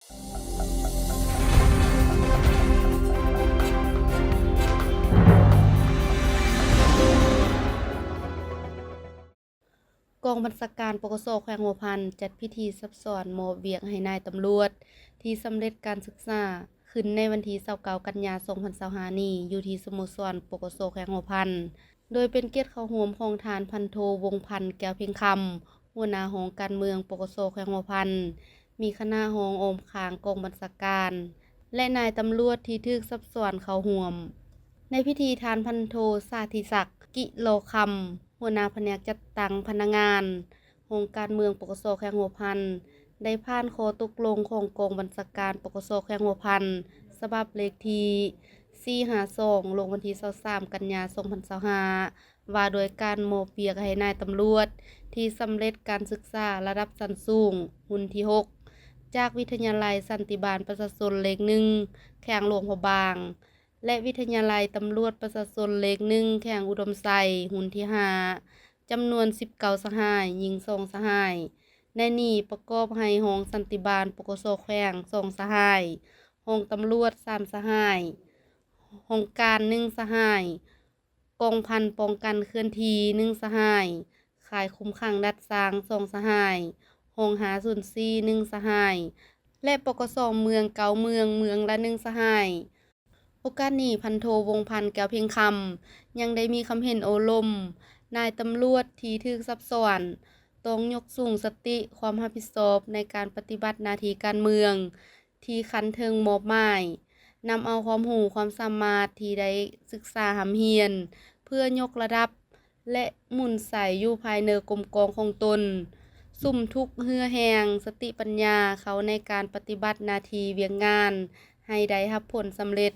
ກອງບັນຊາການ ປກສ ແຂວງຫົວພັນ ຈັດພິທີສັບສອນມອບວຽກໃຫ້ນາຍຕຳຫຼວດທີ່ສຳເລັດການສຶກສາ ຂຶ້ນໃນວັນທີຊາວເກົ້າ ກັນຍາ ສອງພັນຊາວຫ້ານີ້ ຢູ່ທີ່ສະໂມສອນ ປກສ ແຂວງຫົວພັນ ໂດຍເປັນກຽດເຂົ້າຮ່ວມຂອງທ່ານພັນໂທ ວົງພັນ ແກ້ວເພັງຄຳ ຫົວໜ້າຫ້ອງການເມືອງ ປກສ ແຂວງຫົວພັນ, ມີຄະນະຮອງອ້ອມຂ້າງກອງບັນຊາການ ແລະ ນາຍຕຳຫຼວດທີ່ຖືກສັບສອນເຂົ້າຮ່ວມ. ໃນພິທີ ທ່ານພັນໂທ ສາທິສັກ ກິລໍຄຳ ຫົວໜ້າພະແນກຈັດຕັ້ງພະນັກງານ ຫ້ອງການເມືອງ ປກສ ແຂວງຫົວພັນ ໄດ້ຜ່ານຂໍ້ຕົກລົງຂອງກອງບັນຊາການ ປກສ ແຂວງຫົວພັນ ສະບັບເລກທີສີ່ຫ້າສອງ ລົງວັນທີຊາວສາມ ກັນຍາ ສອງພັນຊາວຫ້າ ວ່າດ້ວຍການມອບວຽກໃຫ້ນາຍຕຳຫຼວດທີ່ສຳເລັດການສຶກສາລະດັບຊັ້ນສູງ ຮຸ່ນທີຫົກ ຈາກວິທະຍາໄລສັນຕິບານປະຊາຊົນເລກໜຶ່ງ ແຂວງຫຼວງພະບາງ ແລະ ວິທະຍາໄລຕຳຫຼວດປະຊາຊົນເລກໜຶ່ງ ແຂວງອຸດົມໄຊ ຮຸ່ນທີຫ້າ ຈຳນວນສິບເກົ້າສະຫາຍ, ຍິງສອງສະຫາຍ. ໃນນີ້ປະກອບໃຫ້ຫ້ອງສັນຕິບານ ປກສ ແຂວງ ສອງສະຫາຍ, ຫ້ອງຕຳຫຼວດ ສາມສະຫາຍ, ຫ້ອງການ ໜຶ່ງສະຫາຍ, ກອງພັນປ້ອງກັນເຄື່ອນທີ່ ໜຶ່ງສະຫາຍ, ຄ້າຍຄຸມຂັງດັດສ້າງ ສອງສະຫາຍ, ຫ້ອງຫ້າສູນສີ່ ໜຶ່ງສະຫາຍ ແລະ ປກສ ເມືອງ ເກົ້າເມືອງ, ເມືອງລະ ໜຶ່ງສະຫາຍ. ໂອກາດນີ້ ພັນໂທ ວົງພັນ ແກ້ວເພັງຄຳ ຍັງໄດ້ມີຄຳເຫັນໂອ້ລົມນາຍຕຳຫຼວດທີ່ຖືກສັບສອນ, ຕ້ອງຍົກສູງສະຕິຄວາມຮັບຜິດຊອບໃນການປະຕິບັດໜ້າທີ່ການເມືອງທີ່ຂັ້ນເທິງມອບໝາຍ, ນຳເອົາຄວາມຮູ້ຄວາມສາມາດທີ່ໄດ້ສຶກສາຮ່ຳຮຽນ ເພື່ອຍົກລະດັບ ແລະ ໝູນໃສຢູ່ພາຍເນີກົມກອງຂອງຕົນ, ສຸມທຸກເຫື່ອແຮງ, ສະຕິປັນຍາເຂົ້າໃນການປະຕິບັດໜ້າທີ່ວຽກງານໃຫ້ໄດ້ຮັບຜົນສຳເລັດ.